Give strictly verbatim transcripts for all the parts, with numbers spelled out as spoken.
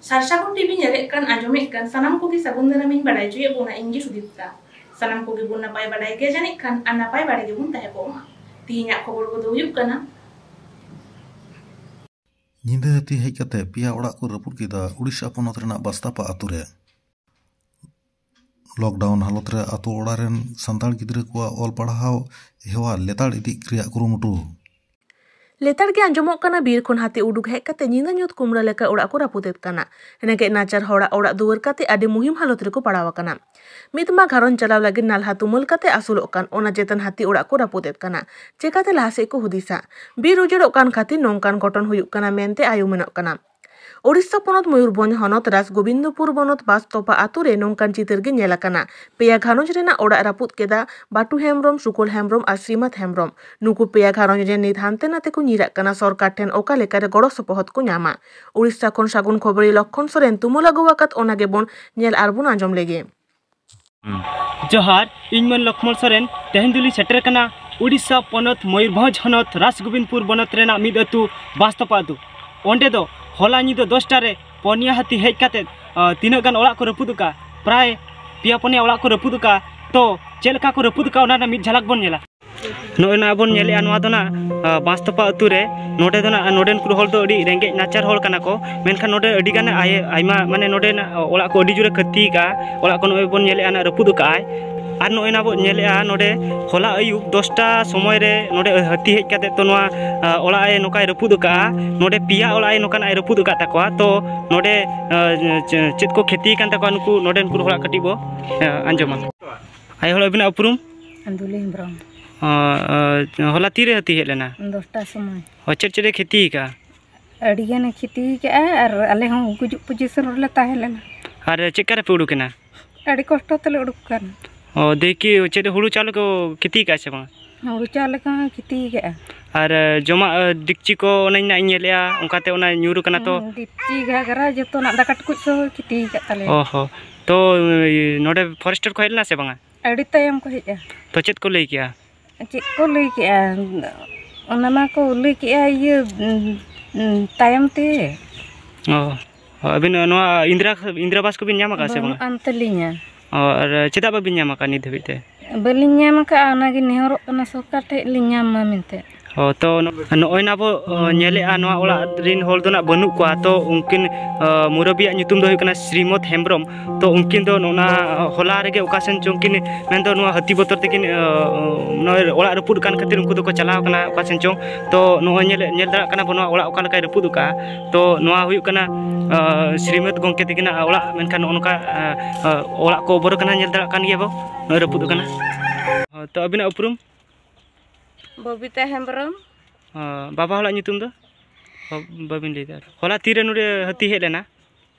ᱥᱟᱨᱥᱟᱜᱩᱱ TV ᱧᱮᱞᱮᱫ ᱠᱟᱱ, ᱟᱸᱡᱚᱢᱮᱫ ᱠᱟᱱ ᱥᱟᱱᱟᱢ ᱠᱚᱜᱮ ᱥᱟᱹᱜᱩᱱ ᱫᱟᱨᱟᱢᱤᱧ ᱵᱟᱲᱟᱭ ᱦᱚᱪᱚᱭᱮᱫ ᱵᱚᱱᱟ᱾ ᱤᱧ ᱜᱮ ᱥᱩᱫᱤᱯᱛᱟ᱾ ᱥᱟᱱᱟᱢ ᱠᱚᱜᱮ ᱵᱚᱱ ᱱᱟᱯᱟᱭ ᱵᱟᱲᱟᱭ ᱜᱮᱭᱟ ᱡᱟᱹᱱᱤᱡ ᱠᱷᱟᱱ, ᱟᱨ ᱱᱟᱯᱟᱭ ᱵᱟᱲᱟᱭ ᱜᱮᱵᱚᱱ ᱛᱟᱦᱮᱸ ᱠᱚᱜ ᱢᱟ᱾ ᱛᱤᱦᱤᱧᱟᱜ ᱠᱷᱚᱵᱚᱨ ᱠᱚᱫᱚ ᱦᱩᱭᱩᱜ ᱠᱟᱱᱟ, ᱧᱤᱫᱟᱹ ᱦᱟᱹᱛᱤ ᱦᱮᱡ ᱠᱟᱛᱮ ᱯᱮᱭᱟ ᱚᱲᱟᱜ ᱠᱚ ᱨᱟᱹᱯᱩᱫ ᱠᱮᱫᱟ ᱳᱰᱤᱥᱟ ᱯᱚᱱᱚᱛ ᱨᱮᱱᱟᱜ ᱵᱟᱥᱛᱟᱯᱟ ᱟᱛᱳ ᱨᱮ᱾ ᱞᱚᱠᱰᱟᱣᱩᱱ ᱦᱟᱞᱚᱛ ᱨᱮ ᱟᱛᱳ ᱚᱲᱟᱜ ᱨᱮᱱ ᱥᱟᱱᱛᱟᱲ ᱜᱤᱫᱽᱨᱟᱹ ᱠᱚᱣᱟᱜ ᱚᱞ ᱯᱟᱲᱦᱟᱣ ᱦᱮᱣᱟ ᱞᱮᱛᱟᱲ ᱤᱫᱤ ᱨᱮᱭᱟᱜ ᱠᱩᱨᱩᱢᱩᱴᱩ᱾ ᱞᱮᱛᱟᱲ ᱜᱮ ᱟᱸᱡᱚᱢᱚᱜ ᱠᱟᱱᱟ, ᱵᱤᱨ ᱠᱷᱚᱱ ᱦᱟᱹᱛᱤ ᱩᱰᱩᱠ ᱦᱮᱡ ᱠᱟᱛᱮ ᱧᱤᱫᱟᱹ ᱧᱩᱛ ᱠᱩᱢᱲᱟᱹ ᱞᱮᱠᱟ ᱚᱲᱟᱜ ᱠᱚ ᱨᱟᱹᱯᱩᱫᱮᱫ ᱠᱟᱱᱟ᱾ ᱨᱮᱸᱜᱮᱡ ᱱᱟᱪᱟᱨ ᱦᱚᱲᱟᱜ ᱚᱲᱟᱜ ᱫᱩᱣᱟᱹᱨ ᱠᱟᱛᱮ ᱟᱹᱰᱤ ᱢᱩᱦᱤᱢ ᱦᱟᱞᱚᱛ ᱨᱮᱠᱚ ᱯᱟᱲᱟᱣ ᱟᱠᱟᱱᱟ᱾ ᱢᱤᱫ ᱢᱟ ᱜᱷᱟᱨᱚᱸᱡᱽ ᱪᱟᱞᱟᱣ ᱞᱟᱹᱜᱤᱫ ᱱᱟᱞᱦᱟ ᱛᱩᱢᱟᱹᱞ ᱠᱟᱛᱮ ᱟᱹᱥᱩᱞᱚᱜ ᱠᱟᱱ, ᱚᱱᱟ ᱪᱮᱛᱟᱱ ᱦᱟᱹᱛᱤ ᱚᱲᱟᱜ ᱠᱚ ᱨᱟᱹᱯᱩᱫᱮᱫ ᱠᱟᱱᱟ᱾ ᱪᱮᱠᱟᱛᱮ ᱞᱟᱦᱟ ᱥᱮᱫ ᱠᱚ ᱦᱩᱫᱤᱥᱟ? ᱵᱤᱨ ᱩᱡᱟᱹᱲᱚᱜ ᱠᱟᱱ ᱠᱷᱟᱹᱛᱤᱨ ᱱᱚᱝᱠᱟᱱ ᱜᱷᱚᱴᱚᱱ ᱦᱩᱭᱩᱜ ᱠᱟᱱᱟ ᱢᱮᱱᱛᱮ ᱟᱭ ᱩᱢᱟᱹᱱᱚᱜ ᱠᱟᱱᱟ᱾ ᱳᱰᱤᱥᱟ ᱯᱚᱱᱚᱛ ᱢᱚᱭᱩᱨᱵᱷᱚᱸᱡᱽ ᱦᱚᱱᱚᱛ ᱨᱟᱡᱽᱜᱳᱵᱤᱱᱫᱚᱯᱩᱨ ᱵᱚᱱᱚᱛ ᱵᱟᱥᱛᱚᱯᱟ ᱟᱛᱳ ᱨᱮ ᱱᱚᱝᱠᱟᱱ ᱪᱤᱛᱟᱹᱨ ᱜᱮ ᱧᱮᱞ ᱟᱠᱟᱱᱟ᱾ ᱯᱮᱭᱟ ᱜᱷᱟᱨᱚᱸᱡᱽ ᱨᱮᱱᱟᱜ ᱚᱲᱟᱜ ᱨᱟᱹᱯᱩᱫ ᱠᱮᱫᱟ ᱵᱟᱴᱩ ᱦᱮᱢᱵᱨᱚᱢ, ᱥᱩᱠᱚᱞ ᱦᱮᱢᱵᱨᱚᱢ ᱟᱨ ᱥᱨᱤᱢᱟᱛ ᱦᱮᱢᱵᱨᱚᱢ᱾ ᱱᱩᱠᱩ ᱯᱮᱭᱟ ᱜᱷᱟᱨᱚᱸᱡᱽ ᱨᱮᱱ ᱱᱤᱛ ᱦᱟᱱᱛᱮ ᱱᱟᱛᱮ ᱠᱚ ᱧᱤᱨᱟᱜ ᱠᱟᱱᱟ᱾ ᱥᱚᱨᱠᱟᱨ ᱴᱷᱮᱱ ᱚᱠᱟ ᱞᱮᱠᱟᱨᱮ ᱜᱚᱲᱚ ᱥᱚᱯᱚᱦᱚᱫ ᱠᱚ ᱧᱟᱢᱟ? ᱳᱰᱤᱥᱟ ᱠᱷᱚᱱ ᱥᱟᱹᱜᱩᱱ ᱠᱷᱚᱵᱚᱨᱤᱭᱟᱹ ᱞᱚᱠᱷᱚᱱ ᱥᱚᱨᱮᱱ ᱛᱩᱢᱟᱹᱞ ᱟᱹᱜᱩ ᱟᱠᱟᱫ, ᱚᱱᱟ ᱜᱮᱵᱚᱱ ᱧᱮᱞ ᱟᱨ ᱵᱚᱱ ᱟᱸᱡᱚᱢ ᱞᱮᱜᱮ᱾ ᱡᱚᱦᱟᱨ, ᱤᱧ ᱢᱟᱹᱱ ᱞᱚᱠᱷᱢᱚᱬ ᱥᱚᱨᱮᱱ᱾ ᱛᱮᱦᱮᱧ ᱫᱚᱞᱤᱧ ᱥᱮᱴᱮᱨ ᱠᱟᱱᱟ ᱩᱰᱤᱥᱟ ᱯᱚᱱᱚᱛ ᱢᱚᱭᱩᱨᱵᱷᱚᱸᱡᱽ ᱦᱚᱱᱚᱛ ᱨᱟᱥᱜᱳᱵᱤᱱᱫᱽᱯᱩᱨ ᱵᱚᱱᱚᱛ ᱨᱮᱱᱟᱜ ᱢᱤᱫ ᱟᱹᱛᱩ ᱵᱟᱥᱛᱚᱯᱟ ᱟᱹᱛᱩ᱾ ᱚᱸᱰᱮ ᱫᱚ ᱦᱚᱞᱟ ᱧᱤᱫᱟᱹ ᱫᱚᱥᱴᱟ ᱨᱮ ᱯᱚᱱᱭᱟ ᱦᱟᱹᱛᱤ ᱦᱮᱡ ᱠᱟᱛᱮᱫ, ᱟᱸ, ᱛᱤᱱᱟᱹᱜ ᱜᱟᱱ ᱚᱲᱟᱜ ᱠᱚ ᱨᱟᱹᱯᱩᱫ ᱟᱠᱟᱫᱼᱟ, ᱯᱨᱟᱭ ᱯᱮᱭᱟ ᱯᱚᱱᱭᱟ ᱚᱲᱟᱜ ᱠᱚ ᱨᱟᱹᱯᱩᱫ ᱟᱠᱟᱫᱼᱟ᱾ ᱛᱚ ᱪᱮᱫ ᱞᱮᱠᱟ ᱠᱚ ᱨᱟᱹᱯᱩᱫ ᱟᱠᱟᱫᱼᱟ, ᱚᱱᱟ ᱨᱮᱱᱟᱜ ᱢᱤᱫ ᱡᱷᱟᱞᱟᱠ ᱵᱚᱱ ᱧᱮᱞᱟ᱾ ᱱᱚᱜᱼᱚᱭ ᱱᱟ ᱵᱚᱱ ᱧᱮᱞᱮᱫᱼᱟ, ᱱᱚᱣᱟ ᱫᱚ ᱱᱟᱜ, ᱟ, ᱵᱟᱸᱥᱛᱚᱯᱟ ᱟᱹᱛᱩ ᱨᱮ᱾ ᱱᱚᱰᱮ ᱫᱚ ᱱᱟᱜ, ᱱᱚᱰᱮᱱ ᱠᱚ ᱦᱚᱲ ᱫᱚ ᱟᱹᱰᱤ ᱨᱮᱸᱜᱮᱡ ᱱᱟᱪᱟᱨ ᱦᱚᱲ ᱠᱟᱱᱟ ᱠᱚ, ᱢᱮᱱᱠᱷᱟᱱ ᱱᱚᱰᱮ ᱟᱹᱰᱤ ᱜᱟᱱ ᱟᱭ-, ᱟᱭᱢᱟ, ᱢᱟᱱᱮ ᱱᱚᱰᱮᱱᱟᱜ ᱚᱲᱟᱜ ᱠᱚ ᱟᱹᱰᱤ ᱡᱳᱨᱮ ᱠᱷᱚᱛᱤ ᱟᱠᱟᱫᱼᱟ᱾ ᱚᱲᱟᱜ ᱠᱚ ᱱᱚᱜᱼᱚᱭ ᱵᱚᱱ ᱧᱮᱞᱮᱫᱼᱟ, ᱱᱟᱜ ᱨᱟᱹᱯᱩᱫ ᱟᱠᱟᱫᱼᱟᱭ᱾ ᱟᱨ ᱱᱚᱜᱼᱚᱭ ᱱᱟ ᱵᱚᱱ ᱧᱮᱞᱮᱫᱼᱟ, ᱱᱚᱰᱮ ᱦᱚᱞᱟ ᱟᱹᱭᱩᱵ ᱫᱚᱥᱴᱟ ᱥᱚᱢᱚᱭ ᱨᱮ ᱱᱚᱰᱮ ᱦᱟᱹᱛᱤ ᱦᱮᱡ ᱠᱟᱛᱮᱫ ᱛᱚ ᱱᱚᱣᱟ, ᱟ, ᱚᱲᱟᱜ ᱮ ᱱᱚᱝᱠᱟᱭ ᱨᱟᱹᱯᱩᱫ ᱟᱠᱟᱫᱼᱟ᱾ ᱱᱚᱰᱮ ᱯᱮᱭᱟ ᱚᱲᱟᱜ ᱮ ᱱᱚᱝᱠᱟᱱᱟᱜ ᱮ ᱨᱟᱹᱯᱩᱫ ᱟᱠᱟᱫ ᱛᱟᱠᱚᱣᱟ᱾ ᱛᱚ ᱱᱚᱰᱮ, ᱟ, ᱪᱮ-, ᱪᱮᱫ ᱠᱚ ᱠᱷᱚᱛᱤ ᱟᱠᱟᱱ ᱛᱟᱠᱚᱣᱟ ᱱᱩᱠᱩ ᱱᱚᱰᱮᱱ ᱠᱚ ᱦᱚᱲᱟᱜ ᱠᱟᱹᱴᱤᱡ ᱵᱚ, ᱟ, ᱟᱸᱡᱚᱢᱟ᱾ ᱟᱭᱳ ᱦᱚᱲ, ᱟᱹᱵᱤᱱᱟᱜ ᱩᱯᱨᱩᱢ? ᱟᱸᱫᱩᱞᱤ ᱦᱮᱢᱵᱨᱚᱢ᱾ ᱚ, ᱚ, ᱦᱚᱞᱟ ᱛᱤᱨᱮ ᱦᱟᱹᱛᱤ ᱦᱮᱡ ᱞᱮᱱᱟ? ᱫᱚᱥᱴᱟ ᱥᱚᱢᱚᱭ᱾ ᱚ, ᱪᱮᱫ ᱪᱮᱫ ᱮ ᱠᱷᱚᱛᱤ ᱟᱠᱟᱫᱼᱟ? ᱟᱹᱰᱤ ᱜᱟᱱᱮ ᱠᱷᱚᱛᱤ ᱟᱠᱟᱫᱼᱟ, ᱟᱨ ᱟᱞᱮ ᱦᱚᱸ ᱜᱩᱡᱩᱜ ᱯᱚᱡᱤᱥᱚᱱ ᱨᱮᱞᱮ ᱛᱟᱦᱮᱸ ᱞᱮᱱᱟ᱾ ᱟᱨ ᱪᱮᱫ ᱠᱟᱨᱮ ᱯᱮ ᱩᱰᱩᱠ ᱮᱱᱟ? ᱟᱹᱰᱤ ᱠᱚᱥᱴᱚ ᱛᱮᱞᱮ ᱩᱰᱩᱠ ᱠᱟᱱᱟ᱾ ᱚ, ᱫᱮ ᱠᱤ ᱪᱮᱫ ᱦᱩᱲᱩ ᱪᱟᱣᱞᱮ ᱠᱚ ᱠᱷᱚᱛᱤ ᱟᱠᱟᱫᱼᱟ ᱥᱮ ᱵᱟᱝ? ᱦᱩᱲᱩ ᱪᱟᱣᱞᱮ ᱠᱚᱦᱚᱸ ᱠᱷᱚᱛᱤ ᱟᱠᱟᱫᱼᱟ᱾ ᱟᱨ, ᱡᱚᱢᱟᱜ, ᱰᱮᱠᱪᱤ ᱠᱚ ᱚᱱᱮᱧ ᱱᱟᱜ ᱤᱧ ᱧᱮᱞᱮᱜᱼᱟ, ᱚᱱᱠᱟᱛᱮ ᱚᱱᱟ ᱧᱩᱨ ᱟᱠᱟᱱᱟ ᱛᱚ᱾ ᱦᱩᱸ, ᱰᱮᱠᱪᱤ, ᱜᱷᱟᱜᱽᱨᱟ, ᱡᱚᱛᱚᱱᱟᱜ ᱫᱟᱠᱟ ᱴᱩᱠᱩᱡ ᱥᱚᱦᱚ ᱠᱷᱚᱛᱤ ᱟᱠᱟᱫ ᱛᱟᱞᱮᱭᱟ᱾ ᱚ ᱦᱚᱸ᱾ ᱛᱚ, ᱱᱚᱰᱮ ᱯᱷᱚᱨᱮᱥᱴᱟᱨ ᱠᱚ ᱦᱮᱡ ᱞᱮᱱᱟ ᱥᱮ ᱵᱟᱝᱟ? ᱟᱹᱰᱤ ᱛᱟᱭᱚᱢ ᱠᱚ ᱦᱮᱡᱼᱟ᱾ ᱛᱚ, ᱪᱮᱫ ᱠᱚ ᱞᱟᱹᱭ ᱠᱮᱜᱼᱟ? ᱪᱮᱫ ᱠᱚ ᱞᱟᱹᱭ ᱠᱮᱜᱼᱟ? ᱚᱱᱟ ᱢᱟ ᱠᱚ ᱞᱟᱹᱭ ᱠᱮᱜᱼᱟ, ᱤᱭᱟᱹ, ᱩᱸ, ᱩᱸ, ᱛᱟᱭᱚᱢ ᱛᱮ᱾ ᱚ᱾ ᱦᱚᱸ, ᱟᱹᱵᱤᱱ ᱱᱚᱣᱟ ᱤᱱᱫᱨᱟ, ᱤᱱᱫᱨᱟ ᱟᱵᱟᱥ ᱠᱚᱵᱤᱱ ᱧᱟᱢ ᱟᱠᱟᱫᱼᱟ ᱥᱮ ᱵᱟᱝᱟ? ᱵᱟᱹᱱᱩᱜ ᱟᱱ ᱛᱟᱹᱞᱤᱧᱟ᱾ ᱚ, ᱟᱨ ᱪᱮᱫᱟᱜ ᱵᱟᱹᱵᱤᱱ ᱧᱟᱢ ᱟᱠᱟᱫᱼᱟ ᱱᱤᱛ ᱫᱷᱟᱹᱵᱤᱡ ᱛᱮ? ᱵᱟᱹᱞᱤᱧ ᱧᱟᱢ ᱟᱠᱟᱫᱼᱟ, ᱚᱱᱟᱜᱮ ᱱᱮᱦᱚᱨᱚᱜ ᱠᱟᱱᱟ ᱥᱚᱨᱠᱟᱨ ᱴᱷᱮᱡ ᱞᱤᱧ ᱧᱟᱢ ᱢᱟ ᱢᱮᱱᱛᱮ᱾ ᱦᱚᱸ, ᱛᱚ ᱱᱚᱜᱼᱚᱭ ᱱᱟ ᱵᱚ, ᱚ, ᱧᱮᱞᱮᱜᱼᱟ, ᱱᱚᱣᱟ ᱚᱲᱟᱜ ᱨᱤᱱ ᱦᱚᱲ ᱫᱚ ᱱᱟᱜ ᱵᱟᱹᱱᱩᱜ ᱠᱚᱣᱟ᱾ ᱛᱚ ᱩᱱᱠᱤᱱ, ᱚ, ᱢᱩᱨᱟᱹᱵᱤᱭᱟᱜ ᱧᱩᱛᱩᱢ ᱫᱚ ᱦᱩᱭᱩᱜ ᱠᱟᱱᱟ ᱥᱨᱤᱢᱚᱛ ᱦᱮᱢᱵᱨᱚᱢ᱾ ᱛᱚ ᱩᱱᱠᱤᱱ ᱫᱚ ᱱᱚᱜᱼᱚ ᱱᱟ ᱦᱚᱞᱟ ᱨᱮᱜᱮ ᱚᱠᱟ ᱥᱮᱱ ᱪᱚᱝ ᱠᱤᱱ, ᱢᱮᱱᱫᱚ ᱱᱚᱣᱟ ᱦᱟᱹᱛᱤ ᱵᱚᱛᱚᱨ ᱛᱮᱠᱤᱱ, ᱚ, ᱱᱚᱜᱼᱚᱭ ᱚᱲᱟᱜ ᱨᱟᱹᱯᱩᱫ ᱟᱠᱟᱱ ᱠᱷᱟᱹᱛᱤᱨ ᱩᱱᱠᱩ ᱫᱚᱠᱚ ᱪᱟᱞᱟᱣ ᱠᱟᱱᱟ ᱚᱠᱟ ᱥᱮᱱ ᱪᱚᱝ᱾ ᱛᱚ ᱱᱚᱜᱼᱚᱭ ᱧᱮᱞ, ᱧᱮᱞ ᱫᱟᱲᱮᱭᱟᱜ ᱠᱟᱱᱟ ᱵᱚ ᱱᱚᱣᱟ ᱚᱲᱟᱜ ᱚᱠᱟ ᱞᱮᱠᱟᱭ ᱨᱟᱹᱯᱩᱫ ᱟᱠᱟᱫᱼᱟ᱾ ᱛᱚ ᱱᱚᱣᱟ ᱦᱩᱭᱩᱜ ᱠᱟᱱᱟ, ᱚ, ᱥᱨᱤᱢᱚᱛ ᱜᱚᱢᱠᱮ ᱛᱟᱹᱠᱤᱱᱟᱜ ᱚᱲᱟᱜ, ᱢᱮᱱᱠᱷᱟᱱ ᱱᱚᱜᱼᱚ ᱱᱚᱝᱠᱟ, ᱚ, ᱚ, ᱚᱲᱟᱜ ᱠᱚ ᱚᱵᱚᱨ ᱟᱠᱟᱱᱟ, ᱧᱮᱞ ᱫᱟᱲᱮᱭᱟᱜ ᱠᱟᱱ ᱜᱮᱭᱟ ᱵᱚ, ᱱᱚᱜᱼᱚᱭ ᱨᱟᱹᱯᱩᱫ ᱟᱠᱟᱱᱟ᱾ ᱦᱚᱸ, ᱛᱚ ᱟᱹᱵᱤᱱᱟᱜ ᱩᱯᱨᱩᱢ? ᱵᱚᱵᱤᱛᱟ ᱦᱮᱢᱵᱨᱚᱢ᱾ ᱚ, ᱵᱟᱵᱟ ᱦᱚᱲᱟᱜ ᱧᱩᱛᱩᱢ ᱫᱚ? ᱚ, ᱵᱟᱹᱵᱤᱱ ᱞᱟᱹᱭ ᱫᱟᱲᱮᱭᱟᱜᱼᱟ᱾ ᱦᱚᱞᱟ ᱛᱤᱨᱮ ᱱᱚᱰᱮ ᱦᱟᱹᱛᱤ ᱦᱮᱡ ᱞᱮᱱᱟ?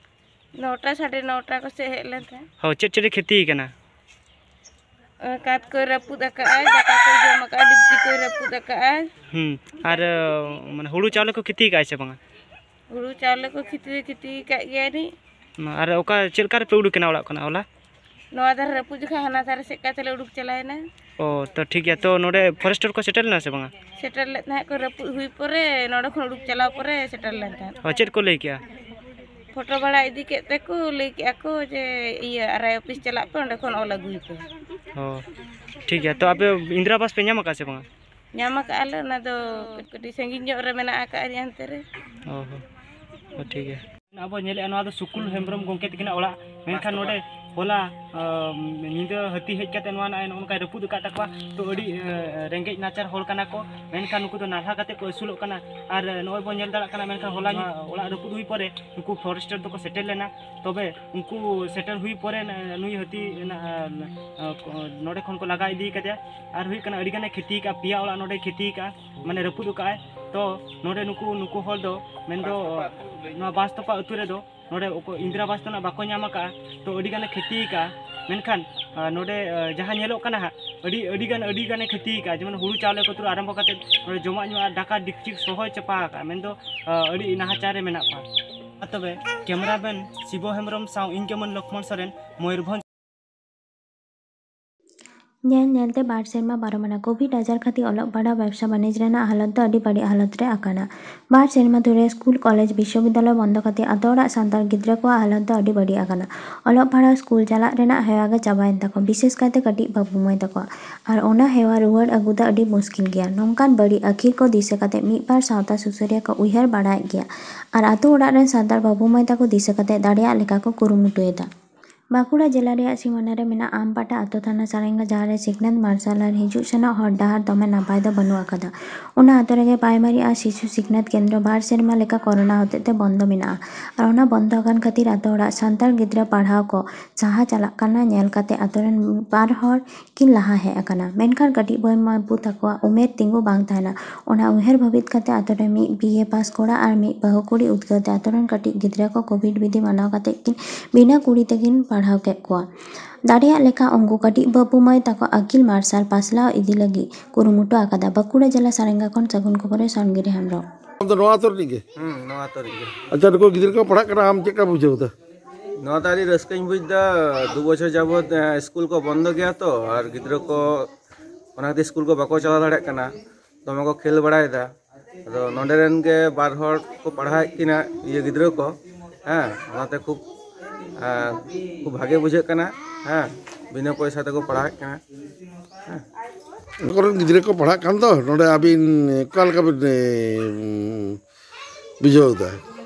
ᱱᱚᱴᱟ, ᱥᱟᱲᱮ ᱱᱚᱴᱟ ᱠᱚ ᱥᱮᱫ ᱦᱮᱡ ᱞᱮᱱ ᱛᱟᱦᱮᱸᱫ᱾ ᱦᱚᱸ, ᱪᱮᱫ ᱪᱮᱫ ᱮ ᱠᱷᱚᱛᱤ ᱠᱟᱱᱟ? ᱠᱟᱸᱛ ᱠᱚᱭ ᱨᱟᱹᱯᱩᱫ ᱟᱠᱟᱫᱼᱟᱭ, ᱫᱟᱠᱟ ᱠᱚᱭ ᱡᱚᱢ ᱟᱠᱟᱫᱼᱟ, ᱰᱤᱯᱪᱤ ᱠᱚᱭ ᱨᱟᱹᱯᱩᱫ ᱟᱠᱟᱫᱼᱟᱭ᱾ ᱦᱩᱸ, ᱟᱨ, ᱢᱟᱱᱮ, ᱦᱩᱲᱩ ᱪᱟᱣᱞᱮ ᱠᱚ ᱠᱷᱚᱛᱤ ᱠᱟᱜᱼᱟᱭ ᱥᱮ ᱵᱟᱝᱟ? ᱦᱩᱲᱩ ᱪᱟᱣᱞᱮ ᱠᱚ ᱠᱷᱚᱛᱤ, ᱠᱷᱚᱛᱤ ᱟᱠᱟᱫ ᱜᱮᱭᱟ ᱱᱤᱡ᱾ ᱟᱨ ᱚᱠᱟ, ᱪᱮᱫ ᱞᱮᱠᱟ ᱨᱮᱯᱮ ᱩᱰᱩᱠ ᱮᱱᱟ ᱚᱲᱟᱜ ᱠᱷᱚᱱᱟᱜ ᱦᱚᱞᱟ? ᱱᱚᱣᱟ ᱫᱷᱟᱨᱮ ᱨᱟᱹᱯᱩᱫ ᱡᱚᱠᱷᱟᱡ ᱦᱟᱱᱟ ᱫᱷᱟᱨᱮ ᱥᱮᱫ ᱠᱟᱛᱮ ᱞᱮ ᱩᱰᱩᱠ ᱪᱟᱞᱟᱣᱮᱱᱟ᱾ ᱚ, ᱛᱚ ᱴᱷᱤᱠ ᱜᱮᱭᱟ᱾ ᱛᱚ ᱱᱚᱰᱮ ᱯᱷᱚᱨᱮᱥᱴᱟᱨ ᱠᱚ ᱥᱮᱴᱮᱨ ᱞᱮᱱᱟ ᱥᱮ ᱵᱟᱝᱟ? ᱥᱮᱴᱮᱨ ᱞᱮᱫ ᱛᱟᱦᱮᱸᱫ ᱠᱚ, ᱨᱟᱹᱯᱩᱫ ᱦᱩᱭ ᱯᱚᱨᱮ, ᱱᱚᱰᱮ ᱠᱷᱚᱱ ᱩᱰᱩᱠ ᱪᱟᱞᱟᱣ ᱯᱚᱨᱮ ᱥᱮᱴᱮᱨ ᱞᱮᱱ ᱛᱟᱦᱮᱸᱫ᱾ ᱚ, ᱪᱮᱫ ᱠᱚ ᱞᱟᱹᱭ ᱠᱮᱜᱼᱟ? ᱯᱷᱳᱴᱳ ᱵᱟᱲᱟ ᱤᱫᱤ ᱠᱮᱫ ᱛᱮᱠᱚ ᱞᱟᱹᱭ ᱠᱮᱜᱼᱟ ᱠᱚ ᱡᱮ, ᱤᱭᱟᱹ, ᱟᱨ ᱟᱭ ᱚᱯᱷᱤᱥ ᱪᱟᱞᱟᱜ ᱯᱮ, ᱚᱸᱰᱮ ᱠᱷᱚᱱ ᱚᱞ ᱟᱹᱜᱩᱭ ᱯᱮ᱾ ᱚ, ᱴᱷᱤᱠ ᱜᱮᱭᱟ᱾ ᱛᱚ ᱟᱯᱮ ᱤᱱᱫᱨᱟ ᱟᱵᱟᱥ ᱯᱮ ᱧᱟᱢ ᱟᱠᱟᱫᱼᱟ ᱥᱮ ᱵᱟᱝᱟ? ᱧᱟᱢ ᱟᱠᱟᱫᱼᱟ ᱞᱮ, ᱚᱱᱟ ᱫᱚ ᱠᱟᱹᱴᱤᱡ ᱥᱟᱺᱜᱤᱧ ᱧᱚᱜ ᱨᱮ ᱢᱮᱱᱟᱜ ᱟᱠᱟᱫᱼᱟ ᱦᱟᱱᱛᱮ ᱨᱮ᱾ ᱚ ᱦᱚᱸ, ᱚ, ᱴᱷᱤᱠ ᱜᱮᱭᱟ᱾ ᱟᱵᱚ ᱧᱮᱞᱮᱜᱼᱟ, ᱱᱚᱣᱟ ᱫᱚ ᱥᱩᱠᱩᱞ ᱦᱮᱢᱵᱨᱚᱢ ᱜᱚᱢᱠᱮ ᱛᱟᱹᱠᱤᱱᱟᱜ ᱚᱲᱟᱜ, ᱢᱮᱱᱠᱷᱟᱱ ᱱᱚᱰᱮ ᱦᱚᱞᱟ, ᱟᱢ, ᱧᱤᱫᱟᱹ ᱦᱟᱹᱛᱤ ᱦᱮᱡ ᱠᱟᱛᱮ ᱱᱚᱣᱟ ᱱᱚᱜᱼᱚᱭ ᱱᱚᱜᱼᱚ ᱱᱚᱝᱠᱟᱭ ᱨᱟᱹᱯᱩᱫ ᱟᱠᱟᱫ ᱛᱟᱠᱚᱣᱟ᱾ ᱛᱚ ᱟᱹᱰᱤ, ᱮ, ᱨᱮᱸᱜᱮᱡ ᱱᱟᱪᱟᱨ ᱦᱚᱲ ᱠᱟᱱᱟ ᱠᱚ, ᱢᱮᱱᱠᱷᱟᱱ ᱱᱩᱠᱩ ᱫᱚ ᱱᱟᱞᱦᱟ ᱠᱟᱛᱮ ᱠᱚ ᱟᱹᱥᱩᱞᱚᱜ ᱠᱟᱱᱟ᱾ ᱟᱨ ᱱᱚᱜᱼᱚᱭ ᱵᱚᱱ ᱧᱮᱞ ᱫᱟᱲᱮᱭᱟᱜ ᱠᱟᱱᱟ, ᱢᱮᱱᱠᱷᱟᱱ ᱦᱚᱞᱟ ᱱᱚᱣᱟ ᱚᱲᱟᱜ ᱨᱟᱹᱯᱩᱫ ᱦᱩᱭ ᱯᱚᱨᱮ ᱱᱩᱠᱩ ᱯᱷᱚᱨᱮᱥᱴᱟᱨ ᱫᱚᱠᱚ ᱥᱮᱴᱮᱨ ᱞᱮᱱᱟ᱾ ᱛᱚᱵᱮ ᱩᱱᱠᱩ ᱥᱮᱴᱮᱨ ᱦᱩᱭ ᱯᱚᱨᱮ ᱱᱩᱭ ᱦᱟᱹᱛᱤ, ᱱᱚᱰᱮ ᱠᱷᱚᱱ ᱠᱚ ᱞᱟᱜᱟ ᱤᱫᱤ ᱠᱟᱫᱮᱭᱟ᱾ ᱟᱨ ᱦᱩᱭᱩᱜ ᱠᱟᱱᱟ, ᱟᱹᱰᱤ ᱜᱟᱱᱮ ᱠᱷᱮᱛᱤ ᱠᱟᱜᱼᱟ, ᱯᱮᱭᱟ ᱚᱲᱟᱜ ᱱᱚᱰᱮ ᱠᱷᱮᱛᱤ ᱠᱟᱜᱼᱟ, ᱢᱟᱱᱮ ᱨᱟᱹᱯᱩᱫ ᱠᱟᱜᱼᱟᱭ᱾ ᱛᱚ ᱱᱚᱰᱮ ᱱᱩᱠᱩ, ᱱᱩᱠᱩ ᱦᱚᱲ ᱫᱚ ᱢᱮᱱᱫᱚ ᱱᱚᱣᱟ ᱵᱟᱸᱥ ᱛᱚᱯᱟ ᱟᱹᱛᱩ ᱨᱮᱫᱚ ᱱᱚᱰᱮ ᱚᱠᱚᱭ ᱤᱱᱫᱨᱟ ᱟᱵᱟᱥ ᱫᱚ ᱱᱟᱜ ᱵᱟᱠᱚ ᱧᱟᱢ ᱟᱠᱟᱫᱼᱟ᱾ ᱛᱚ ᱟᱹᱰᱤ ᱜᱟᱱᱮ ᱠᱷᱮᱛᱤ ᱟᱠᱟᱫᱼᱟ᱾ ᱢᱮᱱᱠᱷᱟᱱ, ᱟᱨ, ᱱᱚᱰᱮ, ᱟᱨ, ᱡᱟᱦᱟᱸ ᱧᱮᱞᱚᱜ ᱠᱟᱱᱟ ᱦᱟᱸᱜ, ᱟᱹᱰᱤ, ᱟᱹᱰᱤ ᱜᱟᱱ, ᱟᱹᱰᱤ ᱜᱟᱱᱮ ᱠᱷᱮᱛᱤ ᱟᱠᱟᱫᱼᱟ᱾ ᱡᱮᱢᱚᱱ ᱦᱩᱲᱩ ᱪᱟᱣᱞᱮ ᱠᱚ ᱛᱩᱨᱩ ᱟᱨᱟᱢᱵᱷᱚ ᱠᱟᱛᱮ ᱱᱚᱰᱮ ᱡᱚᱢᱟᱜ ᱧᱩᱣᱟᱜ ᱫᱟᱠᱟ ᱰᱤᱠᱪᱤ ᱥᱚᱦᱚᱭ ᱪᱟᱯᱟ ᱟᱠᱟᱫᱼᱟ᱾ ᱢᱮᱱᱫᱚ, ᱟᱨ, ᱟᱹᱰᱤ ᱱᱟᱦᱟᱪᱟᱨ ᱨᱮ ᱢᱮᱱᱟᱜ ᱠᱚᱣᱟ᱾ ᱟᱨ ᱛᱚᱵᱮ ᱠᱮᱢᱮᱨᱟᱢᱮᱱ ᱥᱤᱵᱚ ᱦᱮᱢᱵᱨᱚᱢ ᱥᱟᱶ ᱤᱧ ᱡᱮᱢᱚᱱ ᱞᱚᱠᱷᱢᱚᱱ ᱥᱚᱨᱮᱱ, ᱢᱚᱭᱩᱨᱵᱷᱚᱸᱡᱽ᱾ ᱧᱮᱞ ᱧᱮᱞᱛᱮ ᱵᱟᱨ ᱥᱮᱨᱢᱟ ᱯᱟᱨᱚᱢᱮᱱᱟ᱾ ᱠᱳᱵᱷᱤᱰ ᱟᱡᱟᱨ ᱠᱷᱟᱹᱛᱤᱨ ᱚᱞᱚᱜ ᱯᱟᱲᱦᱟᱣ, ᱵᱮᱵᱽᱥᱟ ᱵᱟᱹᱱᱤᱡᱽ ᱨᱮᱱᱟᱜ ᱦᱟᱞᱚᱛ ᱫᱚ ᱟᱹᱰᱤ ᱵᱟᱹᱲᱤᱡ ᱦᱟᱞᱚᱛ ᱨᱮ ᱟᱠᱟᱱᱟ᱾ ᱵᱟᱨ ᱥᱮᱨᱢᱟ ᱫᱷᱚᱨᱮ ᱥᱠᱩᱞ, ᱠᱚᱞᱮᱡᱽ, ᱵᱤᱥᱥᱚᱵᱤᱫᱽᱫᱟᱞᱚᱭ ᱵᱚᱱᱫᱚ ᱠᱷᱟᱹᱛᱤᱨ ᱟᱛᱳ ᱚᱲᱟᱜ ᱥᱟᱱᱛᱟᱲ ᱜᱤᱫᱽᱨᱟᱹ ᱠᱚᱣᱟᱜ ᱦᱟᱞᱚᱛ ᱫᱚ ᱟᱹᱰᱤ ᱵᱟᱹᱲᱤᱡ ᱟᱠᱟᱱᱟ᱾ ᱚᱞᱚᱜ ᱯᱟᱲᱦᱟᱣ, ᱥᱠᱩᱞ ᱪᱟᱞᱟᱜ ᱨᱮᱱᱟᱜ ᱦᱮᱣᱟ ᱜᱮ ᱪᱟᱵᱟᱭᱮᱱ ᱛᱟᱠᱚᱣᱟ, ᱵᱤᱥᱮᱥ ᱠᱟᱭᱛᱮ ᱠᱟᱹᱴᱤᱡ ᱵᱟᱹᱵᱩ ᱢᱟᱹᱭ ᱛᱟᱠᱚᱣᱟᱜ᱾ ᱟᱨ ᱚᱱᱟ ᱦᱮᱣᱟ ᱨᱩᱣᱟᱹᱲ ᱟᱹᱜᱩ ᱫᱚ ᱟᱹᱰᱤ ᱢᱩᱥᱠᱤᱞ ᱜᱮᱭᱟ᱾ ᱱᱚᱝᱠᱟᱱ ᱵᱟᱹᱲᱤᱡ ᱟᱹᱠᱷᱤᱨ ᱠᱚ ᱫᱤᱥᱟᱹ ᱠᱟᱛᱮ ᱢᱤᱫ ᱵᱟᱨ ᱥᱟᱶᱛᱟ ᱥᱩᱥᱟᱹᱨᱤᱭᱟᱹ ᱠᱚ ᱩᱭᱦᱟᱹᱨ ᱵᱟᱲᱟᱭᱮᱫ ᱜᱮᱭᱟ᱾ ᱟᱨ ᱟᱛᱳ ᱚᱲᱟᱜ ᱨᱮᱱ ᱥᱟᱱᱛᱟᱲ ᱵᱟᱹᱵᱩ ᱢᱟᱹᱭ ᱛᱟᱠᱚ ᱫᱤᱥᱟᱹ ᱠᱟᱛᱮ ᱫᱟᱲᱮᱭᱟᱜ ᱞᱮᱠᱟ ᱠᱚ ᱠᱩᱨᱩᱢᱩᱴᱩᱭᱮᱫᱟ᱾ ᱵᱟᱸᱠᱩᱲᱟ ᱡᱮᱞᱟ ᱨᱮᱭᱟᱜ ᱥᱤᱢᱟᱹᱱᱟ ᱨᱮ ᱢᱮᱱᱟᱜ ᱟᱢᱯᱟᱴᱟ ᱟᱛᱳ ᱛᱷᱟᱱᱟ ᱥᱟᱨᱮᱝᱜᱟ, ᱡᱟᱦᱟᱸ ᱨᱮ ᱥᱤᱠᱷᱱᱟᱹᱛ ᱢᱟᱨᱥᱟᱞ ᱟᱨ ᱦᱤᱡᱩᱜ ᱥᱮᱱᱚᱜ ᱦᱚᱨ ᱰᱟᱦᱟᱨ ᱫᱚᱢᱮ ᱱᱟᱯᱟᱭ ᱫᱚ ᱵᱟᱹᱱᱩᱜ ᱟᱠᱟᱫᱟ᱾ ᱚᱱᱟ ᱟᱛᱳ ᱨᱮᱜᱮ ᱯᱨᱟᱭᱢᱟᱨᱤ ᱟᱨ ᱥᱤᱥᱩ ᱥᱤᱠᱷᱱᱟᱹᱛ ᱠᱮᱱᱫᱨᱚ ᱵᱟᱨ ᱥᱮᱨᱢᱟ ᱞᱮᱠᱟ ᱠᱚᱨᱳᱱᱟ ᱦᱚᱛᱮᱡ ᱛᱮ ᱵᱚᱱᱫᱚ ᱢᱮᱱᱟᱜᱼᱟ᱾ ᱟᱨ ᱚᱱᱟ ᱵᱚᱱᱫᱚ ᱟᱠᱟᱱ ᱠᱷᱟᱹᱛᱤᱨ ᱟᱛᱳ ᱚᱲᱟᱜ ᱥᱟᱱᱛᱟᱲ ᱜᱤᱫᱽᱨᱟᱹ ᱯᱟᱲᱦᱟᱣ ᱠᱚ ᱡᱟᱦᱟᱸ ᱪᱟᱞᱟᱜ ᱠᱟᱱᱟ ᱧᱮᱞ ᱠᱟᱛᱮ ᱟᱛᱳ ᱨᱮᱱ ᱵᱟᱨ ᱦᱚᱲ ᱠᱤᱱ ᱞᱟᱦᱟ ᱦᱮᱡ ᱟᱠᱟᱱᱟ᱾ ᱢᱮᱱᱠᱷᱟᱱ ᱠᱟᱹᱴᱤᱡ ᱵᱟᱹᱭ ᱵᱟᱹᱵᱩ ᱛᱟᱠᱚᱣᱟᱜ ᱩᱢᱮᱨ ᱛᱤᱸᱜᱩ ᱵᱟᱝ ᱛᱟᱦᱮᱱᱟ᱾ ᱚᱱᱟ ᱩᱭᱦᱟᱹᱨ ᱵᱷᱟᱹᱵᱤᱛ ᱠᱟᱛᱮ ᱟᱛᱳ ᱨᱮ ᱢᱤᱫ ᱵᱤ ᱮ ᱯᱟᱥ ᱠᱚᱲᱟ ᱟᱨ ᱢᱤᱫ ᱵᱟᱹᱦᱩ ᱠᱩᱲᱤ ᱩᱫᱽᱜᱟᱹᱣ ᱛᱮ ᱟᱛᱳ ᱨᱮᱱ ᱠᱟᱹᱴᱤᱡ ᱜᱤᱫᱽᱨᱟᱹ ᱠᱚ ᱠᱳᱵᱷᱤᱰ ᱵᱤᱫᱷᱤ ᱢᱟᱱᱟᱣ ᱠᱟᱛᱮ ᱠᱤᱱ ᱵᱤᱱᱟᱹ ᱠᱩᱲᱤ ᱛᱮᱠᱤᱱ ᱯᱟᱲᱦᱟᱣ ᱠᱮᱫ ᱠᱚᱣᱟ᱾ ᱫᱟᱲᱮᱭᱟᱜ ᱞᱮᱠᱟ ᱩᱱᱠᱩ ᱠᱟᱹᱴᱤᱡ ᱵᱟᱹᱵᱩ ᱢᱟᱹᱭ ᱛᱟᱠᱚ ᱟᱹᱠᱤᱞ ᱢᱟᱨᱥᱟᱞ ᱯᱟᱥᱱᱟᱣ ᱤᱫᱤ ᱞᱟᱹᱜᱤᱫ ᱠᱩᱨᱩᱢᱩᱴᱩ ᱟᱠᱟᱫᱟ᱾ ᱵᱟᱸᱠᱩᱲᱟ ᱡᱮᱞᱟ ᱥᱟᱨᱮᱝᱜᱟ ᱠᱷᱚᱱ ᱥᱟᱹᱜᱩᱱ ᱠᱷᱚᱵᱚᱨ ᱨᱮ ᱥᱚᱱᱜᱤᱨᱤ ᱦᱮᱢᱵᱨᱚᱢ᱾ ᱟᱢ ᱫᱚ ᱱᱚᱣᱟ ᱟᱛᱳ ᱨᱤᱱᱤᱡ ᱜᱮ? ᱦᱩᱸ, ᱱᱚᱣᱟ ᱟᱛᱳ ᱨᱤᱱᱤᱡ ᱜᱮ᱾ ᱟᱪᱪᱷᱟ, ᱱᱩᱠᱩ ᱜᱤᱫᱽᱨᱟᱹ ᱠᱚ ᱯᱟᱲᱦᱟᱜ ᱠᱟᱱᱟ, ᱟᱢ ᱪᱮᱫ ᱞᱮᱠᱟ ᱵᱩᱡᱷᱟᱹᱣ ᱮᱫᱟ? ᱱᱚᱣᱟ ᱫᱚ ᱟᱹᱰᱤ ᱨᱟᱹᱥᱠᱟᱹᱧ ᱵᱩᱡᱽ ᱮᱫᱟ᱾ ᱫᱩ ᱵᱚᱪᱷᱚᱨ ᱡᱟᱵᱚᱛ, ᱮ, ᱥᱠᱩᱞ ᱠᱚ ᱵᱚᱱᱫᱚ ᱜᱮᱭᱟ ᱛᱚ, ᱟᱨ ᱜᱤᱫᱽᱨᱟᱹ ᱠᱚ ᱚᱱᱟ ᱠᱷᱟᱹᱛᱤᱨ ᱥᱠᱩᱞ ᱠᱚ ᱵᱟᱠᱚ ᱪᱟᱞᱟᱣ ᱫᱟᱲᱮᱭᱟᱜ ᱠᱟᱱᱟ, ᱫᱚᱢᱮ ᱠᱚ ᱠᱷᱮᱞ ᱵᱟᱲᱟᱭᱮᱫᱟ᱾ ᱟᱫᱚ ᱱᱚᱰᱮ ᱨᱮᱱ ᱜᱮ ᱵᱟᱨ ᱦᱚᱲ ᱠᱚ ᱯᱟᱲᱦᱟᱣᱮᱫ ᱠᱤᱱᱟ, ᱤᱭᱟᱹ, ᱜᱤᱫᱽᱨᱟᱹ ᱠᱚ, ᱦᱮᱸ, ᱚᱱᱟᱛᱮ ᱠᱷᱩᱵ, ᱮ, ᱠᱷᱩᱵ ᱵᱷᱟᱜᱮ ᱵᱩᱡᱷᱟᱹᱜ ᱠᱟᱱᱟ, ᱦᱮᱸ, ᱵᱤᱱᱟᱹ ᱯᱚᱭᱥᱟ ᱛᱮᱠᱚ ᱯᱟᱲᱦᱟᱣᱮᱫ ᱠᱟᱱᱟ, ᱦᱮᱸ᱾ ᱚᱱᱟ ᱠᱚᱨᱮᱱ ᱜᱤᱫᱽᱨᱟᱹ ᱠᱚ ᱯᱟᱲᱦᱟᱜ ᱠᱟᱱ ᱫᱚ, ᱱᱚᱰᱮ ᱟᱹᱵᱤᱱ ᱚᱠᱟ ᱞᱮᱠᱟ ᱵᱤᱱ, ᱮ, ᱵᱩᱡᱷᱟᱹᱣ ᱮᱫᱟ?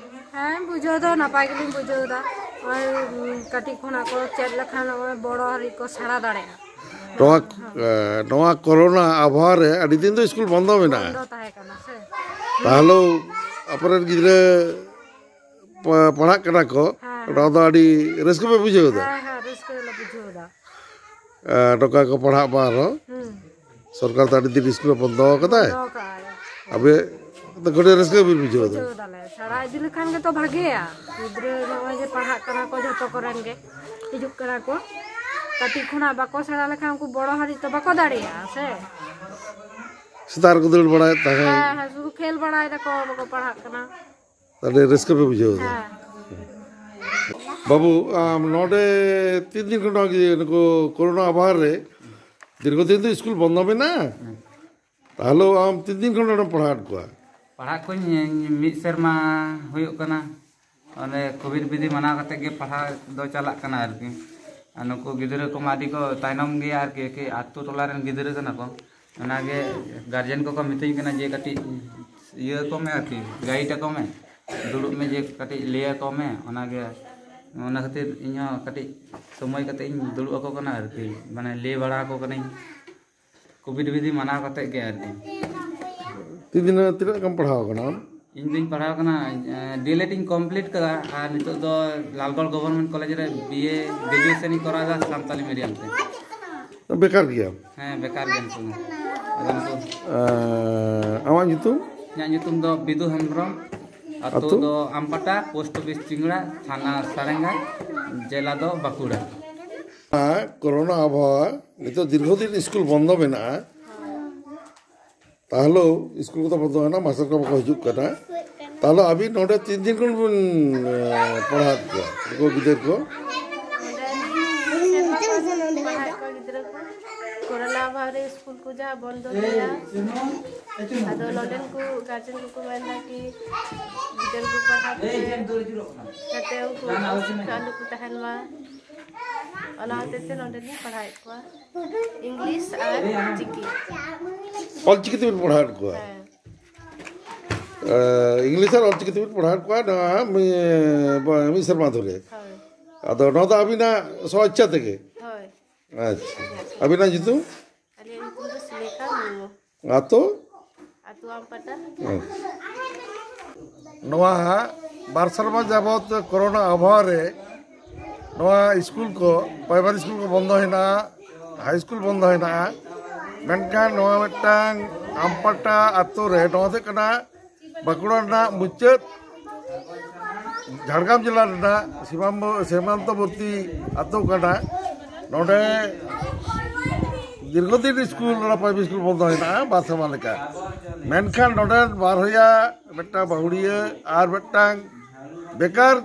ᱦᱮᱸ, ᱵᱩᱡᱷᱟᱹᱣ ᱫᱚ ᱱᱟᱯᱟᱭ ᱜᱮᱞᱤᱧ ᱵᱩᱡᱷᱟᱹᱣ ᱮᱫᱟ᱾ ᱱᱚᱜᱼᱚᱭ, ᱩᱸ, ᱠᱟᱹᱴᱤᱡ ᱠᱷᱚᱱᱟᱜ ᱠᱚ ᱪᱮᱫ ᱞᱮᱠᱷᱟᱱ ᱱᱚᱜᱼᱚᱭ ᱵᱚᱲᱚ ᱦᱟᱹᱨᱤᱡ ᱠᱚ ᱥᱮᱬᱟ ᱫᱟᱲᱮᱭᱟᱜᱼᱟ᱾ ᱱᱚᱣᱟ, ᱦᱮᱸ᱾ ᱮ, ᱱᱚᱣᱟ ᱠᱳᱨᱳᱱᱟ ᱟᱵᱚᱦᱟᱣᱟ ᱨᱮ ᱟᱹᱰᱤ ᱫᱤᱱ ᱫᱚ ᱥᱠᱩᱞ ᱵᱚᱱᱫᱚ ᱢᱮᱱᱟᱜᱼᱟ᱾ ᱵᱚᱱᱫᱚ ᱛᱟᱦᱮᱸ ᱠᱟᱱᱟ ᱥᱮ᱾ ᱛᱟᱦᱞᱮ ᱟᱯᱮᱨᱮᱱ ᱜᱤᱫᱽᱨᱟᱹ ᱯᱟ-, ᱯᱟᱲᱦᱟᱜ ᱠᱟᱱᱟ ᱠᱚ, ᱦᱮᱸ, ᱱᱚᱣᱟ ᱫᱚ ᱟᱹᱰᱤ ᱨᱟᱹᱥᱠᱟᱹ ᱯᱮ ᱵᱩᱡᱷᱟᱹᱣ ᱮᱫᱟ? ᱦᱮᱸ, ᱦᱮᱸ, ᱨᱟᱹᱥᱠᱟᱹ ᱞᱮ ᱵᱩᱡᱷᱟᱹᱣ ᱮᱫᱟ᱾ ᱮ, ᱱᱚᱝᱠᱟ ᱠᱚ ᱯᱟᱲᱦᱟᱜ ᱢᱟ ᱟᱨᱦᱚᱸ᱾ ᱦᱩᱸ᱾ ᱥᱚᱨᱠᱟᱨ ᱫᱚ ᱟᱹᱰᱤ ᱫᱤᱱ ᱥᱠᱩᱞ ᱮ ᱵᱚᱱᱫᱚ ᱟᱠᱟᱫᱟᱭ᱾ ᱵᱚᱱᱫᱚ ᱠᱟᱜᱼᱟᱭ᱾ ᱟᱯᱮ ᱫᱚ ᱠᱟᱹᱴᱤᱡ ᱨᱟᱹᱥᱠᱟᱹ ᱵᱤᱱ ᱵᱩᱡᱷᱟᱹᱣ ᱮᱫᱟ? ᱵᱩᱡᱷᱟᱹᱣ ᱮᱫᱟᱞᱮ᱾ ᱥᱮᱬᱟ ᱤᱫᱤ ᱞᱮᱠᱷᱟᱱ ᱜᱮᱛᱚ ᱵᱷᱟᱜᱮᱭᱟ᱾ ᱜᱤᱫᱽᱨᱟᱹ ᱱᱚᱜᱼᱚᱭ ᱡᱮ ᱯᱟᱲᱦᱟᱜ ᱠᱟᱱᱟ ᱠᱚ, ᱡᱷᱚᱛᱚ ᱠᱚᱨᱮᱱ ᱜᱮ ᱦᱤᱡᱩᱜ ᱠᱟᱱᱟ ᱠᱚ᱾ ᱠᱟᱹᱴᱤᱡ ᱠᱷᱚᱱᱟᱜ ᱵᱟᱠᱚ ᱥᱮᱬᱟ ᱞᱮᱠᱷᱟᱱ ᱩᱱᱠᱩ ᱵᱚᱲᱚ ᱦᱟᱹᱨᱤᱡ ᱛᱚ ᱵᱟᱠᱚ ᱫᱟᱲᱮᱭᱟᱜᱼᱟ ᱥᱮ᱾ ᱥᱮᱛᱟᱜ ᱨᱮᱠᱚ ᱫᱟᱹᱲ ᱵᱟᱲᱟᱭᱮᱫ ᱛᱟᱦᱮᱸᱫ᱾ ᱦᱮᱸ, ᱦᱮᱸ, ᱥᱩᱫᱷᱩ ᱠᱷᱮᱞ ᱵᱟᱲᱟᱭ ᱫᱟᱠᱚ, ᱵᱟᱠᱚ ᱯᱟᱲᱦᱟᱜ ᱠᱟᱱᱟ᱾ ᱟᱹᱰᱤ ᱨᱟᱹᱥᱠᱟᱹ ᱯᱮ ᱵᱩᱡᱷᱟᱹᱣ ᱮᱫᱟ? ᱦᱮᱸ᱾ ᱵᱟᱹᱵᱩ, ᱟᱢ ᱱᱚᱰᱮ ᱛᱤᱱ ᱫᱤᱱ ᱠᱷᱚᱱᱟᱜ ᱜᱮ ᱱᱩᱠᱩ ᱠᱳᱨᱳᱱᱟ ᱟᱵᱦᱟᱣᱟ ᱨᱮ ᱫᱤᱨᱜᱷᱚ ᱫᱤᱱ ᱫᱚ ᱥᱠᱩᱞ ᱵᱚᱱᱫᱚ ᱢᱮᱱᱟᱜᱼᱟ? ᱦᱮᱸ᱾ ᱛᱟᱦᱚᱞᱮ ᱟᱢ ᱛᱤᱱ ᱫᱤᱱ ᱠᱷᱚᱱ ᱱᱚᱰᱮᱢ ᱯᱟᱲᱦᱟᱣᱮᱫ ᱠᱚᱣᱟ? ᱯᱟᱲᱦᱟᱜ ᱠᱚᱧ ᱢᱤᱫ ᱥᱮᱨᱢᱟ ᱦᱩᱭᱩᱜ ᱠᱟᱱᱟ᱾ ᱚᱸᱰᱮ ᱠᱳᱵᱷᱤᱰ ᱵᱤᱫᱷᱤ ᱢᱟᱱᱟᱣ ᱠᱟᱛᱮ ᱜᱮ ᱯᱟᱲᱦᱟᱣ ᱫᱚ ᱪᱟᱞᱟᱜ ᱠᱟᱱᱟ ᱟᱨᱠᱤ᱾ ᱟᱨ ᱱᱩᱠᱩ ᱜᱤᱫᱽᱨᱟᱹ ᱠᱚᱢᱟ ᱟᱹᱰᱤ ᱠᱚ ᱛᱟᱭᱱᱚᱢ ᱜᱮᱭᱟ ᱟᱨᱠᱤ, ᱮᱠᱮ ᱟᱛᱳ ᱴᱚᱞᱟ ᱨᱮᱱ ᱜᱤᱫᱽᱨᱟᱹ ᱠᱟᱱᱟ ᱠᱚ᱾ ᱚᱱᱟᱜᱮ ᱜᱟᱨᱡᱮᱱ ᱠᱚᱠᱚ ᱢᱤᱛᱟᱹᱧ ᱠᱟᱱᱟ ᱡᱮ ᱠᱟᱹᱴᱤᱡ ᱤᱭᱟᱹ ᱠᱚᱢᱮ ᱟᱨᱠᱤ, ᱜᱟᱭᱤᱰ ᱟᱠᱚ ᱢᱮ, ᱫᱩᱲᱩᱵ ᱢᱮ, ᱡᱮ ᱠᱟᱹᱴᱤᱡ ᱞᱟᱹᱭ ᱟᱠᱚ ᱢᱮ᱾ ᱚᱱᱟᱜᱮ, ᱚᱱᱟ ᱠᱷᱟᱹᱛᱤᱨ ᱤᱧᱦᱚᱸ ᱠᱟᱹᱴᱤᱡ ᱥᱚᱢᱚᱭ ᱠᱟᱛᱮ ᱤᱧ ᱫᱩᱲᱩᱵ ᱟᱠᱚ ᱠᱟᱱᱟ ᱟᱨᱠᱤ, ᱢᱟᱱᱮ ᱞᱟᱹᱭ ᱵᱟᱲᱟ ᱟᱠᱚ ᱠᱟᱹᱱᱟᱹᱧ᱾ ᱠᱳᱵᱷᱤᱰ ᱵᱤᱫᱷᱤ ᱢᱟᱱᱟᱣ ᱠᱟᱛᱮ ᱜᱮ ᱟᱨᱠᱤ᱾ ᱛᱤᱱᱟᱹᱜ, ᱛᱤᱱᱟᱹᱜ ᱜᱟᱱ ᱯᱟᱲᱦᱟᱣ ᱠᱟᱱᱟᱢ? ᱤᱧ ᱫᱩᱧ ᱯᱟᱲᱦᱟᱣ ᱠᱟᱱᱟ, ᱰᱤ ᱮᱞ ᱮᱰ ᱤᱧ ᱠᱚᱢᱯᱞᱤᱴ ᱠᱟᱫᱟ ᱟᱨ ᱱᱤᱛᱚᱜ ᱫᱚ ᱞᱟᱞᱜᱚᱲ ᱜᱚᱵᱷᱚᱨᱱᱢᱮᱱᱴ ᱠᱚᱞᱮᱡᱽ ᱨᱮ ᱵᱤ ᱮ ᱜᱨᱮᱡᱩᱭᱮᱥᱚᱱ ᱤᱧ ᱠᱚᱨᱟᱣ ᱮᱫᱟ ᱥᱟᱱᱛᱟᱞᱤ ᱢᱤᱰᱤᱭᱟᱢ ᱛᱮ᱾ ᱵᱮᱠᱟᱨ ᱜᱮᱭᱟᱢ? ᱦᱮᱸ, ᱵᱮᱠᱟᱨ ᱜᱮ ᱱᱤᱛᱚᱜ ᱫᱚ᱾ ᱟᱫᱚ ᱱᱤᱛᱚᱜ ᱟᱸ, ᱟᱢᱟᱜ ᱧᱩᱛᱩᱢ? ᱤᱧᱟᱹᱜ ᱧᱩᱛᱩᱢ ᱫᱚ ᱵᱤᱫᱩ ᱦᱮᱢᱵᱨᱚᱢ, ᱟᱹᱛᱩ? ᱟᱹᱛᱩ ᱫᱚ ᱟᱢᱯᱟᱴᱟ, ᱯᱳᱥᱴ ᱚᱯᱷᱤᱥ ᱪᱤᱝᱲᱟ, ᱛᱷᱟᱱᱟ ᱥᱟᱲᱮᱝᱜᱟ, ᱡᱮᱞᱟ ᱫᱚ ᱵᱟᱸᱠᱩᱲᱟ᱾ ᱠᱳᱨᱳᱱᱟ ᱟᱵᱚᱦᱟᱣᱟ ᱱᱤᱛᱚᱜ ᱫᱤᱨᱜᱷᱚ ᱫᱤᱱ ᱥᱠᱩᱞ ᱵᱚᱱᱫᱚ ᱢᱮᱱᱟᱜᱼᱟ, ᱛᱟᱦᱞᱮ ᱥᱠᱩᱞ ᱠᱚᱫᱚ ᱵᱚᱱᱫᱚ ᱢᱮᱱᱟᱜᱼᱟ, ᱢᱟᱥᱴᱟᱨ ᱠᱚ ᱵᱟᱠᱚ ᱦᱤᱡᱩᱜ ᱠᱟᱱᱟ, ᱛᱟᱦᱞᱮ ᱟᱹᱵᱤᱱ ᱱᱚᱰᱮ ᱛᱤᱱ ᱫᱤᱱ ᱠᱷᱚᱱ ᱵᱤᱱ, ᱮ, ᱯᱟᱲᱦᱟᱣᱮᱫ ᱠᱚᱣᱟ ᱩᱱᱠᱩ ᱜᱤᱫᱟᱹᱨ ᱠᱚ? ᱱᱚᱰᱮ ᱯᱟᱲᱦᱟᱣᱮᱫ ᱠᱚᱣᱟ ᱜᱤᱫᱽᱨᱟᱹ ᱠᱚ᱾ ᱠᱳᱨᱳᱱᱟ ᱟᱵᱚᱦᱟᱣᱟ ᱨᱮ ᱥᱠᱩᱞ ᱠᱚ ᱡᱟᱦᱟᱸ ᱵᱚᱱᱫᱚ ᱜᱮᱭᱟ, ᱟᱫᱚ ᱱᱚᱰᱮᱱ ᱠᱚ ᱜᱟᱨᱡᱮᱱ ᱠᱚᱠᱚ ᱢᱮᱱᱫᱟ ᱠᱤ ᱜᱤᱫᱟᱹᱨ ᱠᱚ ᱯᱟᱲᱦᱟᱣ ᱠᱚᱯᱮ, ᱡᱟᱛᱮ ᱩᱱᱠᱩ ᱚᱥᱩᱵᱤᱫᱷᱟ ᱟᱞᱚ ᱠᱚ ᱛᱟᱦᱮᱱ ᱢᱟ, ᱚᱱᱟ ᱦᱚᱛᱮᱡ ᱛᱮ ᱱᱚᱰᱮ ᱞᱤᱧ ᱯᱟᱲᱦᱟᱣᱮᱫ ᱠᱚᱣᱟ᱾ ᱤᱝᱞᱤᱥ ᱟᱨ ᱪᱤᱠᱤ᱾ ᱚᱞ ᱪᱤᱠᱤ ᱛᱮᱵᱤᱱ ᱯᱟᱲᱦᱟᱣᱮᱫ ᱠᱚᱣᱟ? ᱦᱮᱸ᱾ ᱮ, ᱤᱝᱞᱤᱥ ᱟᱨ ᱚᱞ ᱪᱤᱠᱤ ᱛᱮᱵᱤᱱ ᱯᱟᱲᱦᱟᱣᱮᱫ ᱠᱚᱣᱟ ᱱᱚᱣᱟ ᱢᱤ-, ᱢᱤᱫ ᱥᱮᱨᱢᱟ ᱫᱷᱚᱨᱮ? ᱦᱳᱭ᱾ ᱟᱫᱚ ᱱᱚᱣᱟ ᱫᱚ ᱟᱹᱵᱤᱱᱟᱜ ᱥᱚ ᱤᱪᱪᱷᱟ ᱛᱮᱜᱮ? ᱦᱳᱭ᱾ ᱟᱪᱪᱷᱟ᱾ ᱟᱹᱵᱤᱱᱟᱜ ᱧᱩᱛᱩᱢ? ᱟᱹᱞᱤᱧᱟᱜ ᱧᱩᱛᱩᱢ ᱫᱚ ᱥᱩᱞᱮᱠᱷᱟ ᱢᱩᱨᱢᱩ᱾ ᱟᱛᱳ? ᱟᱛᱳ ᱟᱢᱯᱟᱴᱟ᱾ ᱦᱮᱸ᱾ ᱱᱚᱣᱟ ᱵᱟᱨ ᱥᱮᱨᱢᱟ ᱡᱟᱵᱚᱛ ᱠᱳᱨᱳᱱᱟ ᱟᱵᱚᱦᱟᱣᱟ ᱨᱮ ᱱᱚᱣᱟ ᱥᱠᱩᱞ ᱠᱚ, ᱯᱨᱟᱭᱢᱟᱨᱤ ᱥᱠᱩᱞ ᱠᱚ ᱵᱚᱱᱫᱚ ᱦᱮᱱᱟᱜᱼᱟ, ᱦᱟᱭ ᱥᱠᱩᱞ ᱵᱚᱱᱫᱚ ᱦᱮᱱᱟᱜᱼᱟ᱾ ᱢᱮᱱᱠᱷᱟᱱ ᱱᱚᱣᱟ ᱢᱤᱫᱴᱟᱝ ᱟᱢᱯᱟᱴᱟ ᱟᱛᱳ ᱨᱮ, ᱱᱚᱣᱟ ᱫᱚ ᱦᱩᱭᱩᱜ ᱠᱟᱱᱟ ᱵᱟᱸᱠᱩᱲᱟ ᱨᱮᱱᱟᱜ ᱢᱩᱪᱟᱹᱫ, ᱡᱷᱟᱲᱜᱨᱟᱢ ᱡᱮᱞᱟ ᱨᱮᱱᱟᱜ ᱥᱤᱢᱟᱢᱵᱚ-, ᱥᱤᱢᱟᱱᱛᱚᱵᱚᱨᱛᱤ ᱟᱛᱳ ᱠᱟᱱᱟ᱾ ᱱᱚᱰᱮ ᱫᱤᱨᱜᱷᱚᱫᱤᱱ ᱥᱠᱩᱞ, ᱱᱚᱰᱮ ᱯᱨᱟᱭᱢᱟᱨᱤ ᱥᱠᱩᱞ ᱵᱚᱱᱫᱚ ᱦᱮᱱᱟᱜᱼᱟ ᱵᱟᱨ ᱥᱮᱨᱢᱟ ᱞᱮᱠᱟ᱾ ᱢᱮᱱᱠᱷᱟᱱ ᱱᱚᱰᱮ ᱵᱟᱨ ᱦᱚᱭᱟ, ᱢᱤᱫᱴᱟᱝ ᱵᱟᱹᱦᱩᱲᱤᱭᱟᱹ ᱟᱨ ᱢᱤᱫᱴᱟᱝ ᱵᱮᱠᱟᱨ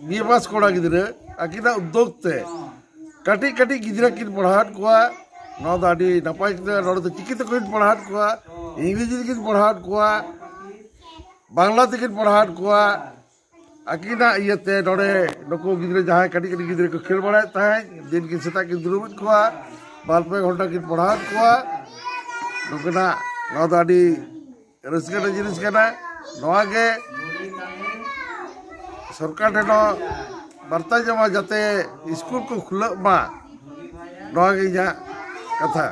ᱵᱤ ᱮ ᱯᱟᱥ ᱠᱚᱲᱟ ᱜᱤᱫᱽᱨᱟᱹ, ᱟᱹᱠᱤᱱᱟᱜ ᱩᱫᱽᱫᱳᱜᱽ ᱛᱮ ᱠᱟᱹᱴᱤᱡ ᱠᱟᱹᱴᱤᱡ ᱜᱤᱫᱽᱨᱟᱹ ᱠᱤᱱ ᱯᱟᱲᱦᱟᱣᱮᱫ ᱠᱚᱣᱟ᱾ ᱱᱚᱣᱟ ᱫᱚ ᱟᱹᱰᱤ ᱱᱟᱯᱟᱭ ᱠᱟᱛᱷᱟ᱾ ᱱᱚᱰᱮ ᱫᱚ ᱪᱤᱠᱤ ᱛᱮᱠᱤᱱ ᱯᱟᱲᱦᱟᱣᱮᱫ ᱠᱚᱣᱟ, ᱤᱝᱨᱮᱡᱤ ᱛᱮᱠᱤᱱ ᱯᱟᱲᱦᱟᱣᱮᱫ ᱠᱚᱣᱟ, ᱵᱟᱝᱞᱟ ᱛᱮᱠᱤᱱ ᱯᱟᱲᱦᱟᱣᱮᱫ ᱠᱚᱣᱟ᱾ ᱟᱹᱠᱤᱱᱟᱜ ᱤᱭᱟᱹᱛᱮ ᱱᱚᱰᱮ ᱱᱩᱠᱩ ᱜᱤᱫᱽᱨᱟᱹ, ᱡᱟᱦᱟᱸᱭ ᱠᱟᱹᱴᱤᱡ ᱠᱟᱹᱴᱤᱡ ᱜᱤᱫᱽᱨᱟᱹ ᱠᱚ ᱠᱷᱮᱞ ᱵᱟᱲᱟᱭᱮᱫ ᱛᱟᱦᱮᱸᱫ, ᱫᱤᱱ ᱜᱮ ᱥᱮᱛᱟᱜ ᱠᱤᱱ ᱫᱩᱲᱩᱵᱮᱫ ᱠᱚᱣᱟ, ᱵᱟᱨ ᱯᱮ ᱜᱷᱚᱱᱴᱟ ᱠᱤᱱ ᱯᱟᱲᱦᱟᱣᱮᱫ ᱠᱚᱣᱟ᱾ ᱱᱩᱠᱤᱱᱟᱜ ᱱᱚᱣᱟ ᱫᱚ ᱟᱹᱰᱤ ᱨᱟᱹᱥᱠᱟᱹ ᱨᱮᱱᱟᱜ ᱡᱤᱱᱤᱥ ᱠᱟᱱᱟ᱾ ᱱᱚᱣᱟ ᱜᱮ ᱥᱚᱨᱠᱟᱨ ᱴᱷᱮᱱ ᱦᱚᱸ ᱵᱟᱨᱛᱟ ᱡᱚᱢᱟ, ᱡᱟᱛᱮ ᱥᱠᱩᱞ ᱠᱚ ᱠᱷᱩᱞᱟᱹᱜ ᱢᱟ᱾ ᱱᱚᱣᱟ ᱜᱮ ᱤᱧᱟᱹᱜ ᱠᱟᱛᱷᱟ᱾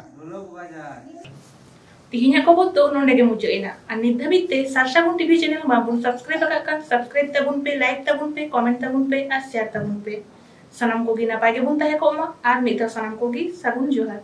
ᱛᱤᱦᱤᱧᱟᱜ ᱠᱷᱚᱵᱚᱨ ᱫᱚ ᱱᱚᱰᱮ ᱜᱮ ᱢᱩᱪᱟᱹᱫ ᱮᱱᱟ᱾ ᱟᱨ ᱱᱤᱛ ᱫᱷᱟᱹᱵᱤᱡ ᱛᱮ ᱥᱟᱨᱥᱟᱜᱩᱱ ᱴᱤᱵᱷᱤ ᱪᱮᱱᱮᱞ ᱵᱟᱝᱵᱚᱱ ᱥᱟᱵᱥᱠᱨᱟᱭᱤᱵ ᱟᱠᱟᱫ ᱠᱷᱟᱱ ᱥᱟᱵᱥᱠᱨᱟᱭᱤᱵ ᱛᱟᱵᱚᱱ ᱯᱮ, ᱞᱟᱭᱤᱠ ᱛᱟᱵᱚᱱ ᱯᱮ, ᱠᱚᱢᱮᱱᱴ ᱛᱟᱵᱚᱱ ᱯᱮ ᱟᱨ ᱥᱮᱭᱟᱨ ᱛᱟᱵᱚᱱ ᱯᱮ᱾ ᱥᱟᱱᱟᱢ ᱠᱚᱜᱮ ᱱᱟᱯᱟᱭ ᱜᱮᱵᱚᱱ ᱛᱟᱦᱮᱸ ᱠᱚᱜ ᱢᱟ᱾ ᱟᱨ ᱢᱤᱫ ᱫᱷᱟᱣ ᱥᱟᱱᱟᱢ ᱠᱚᱜᱮ ᱥᱟᱹᱜᱩᱱ ᱡᱚᱦᱟᱨ᱾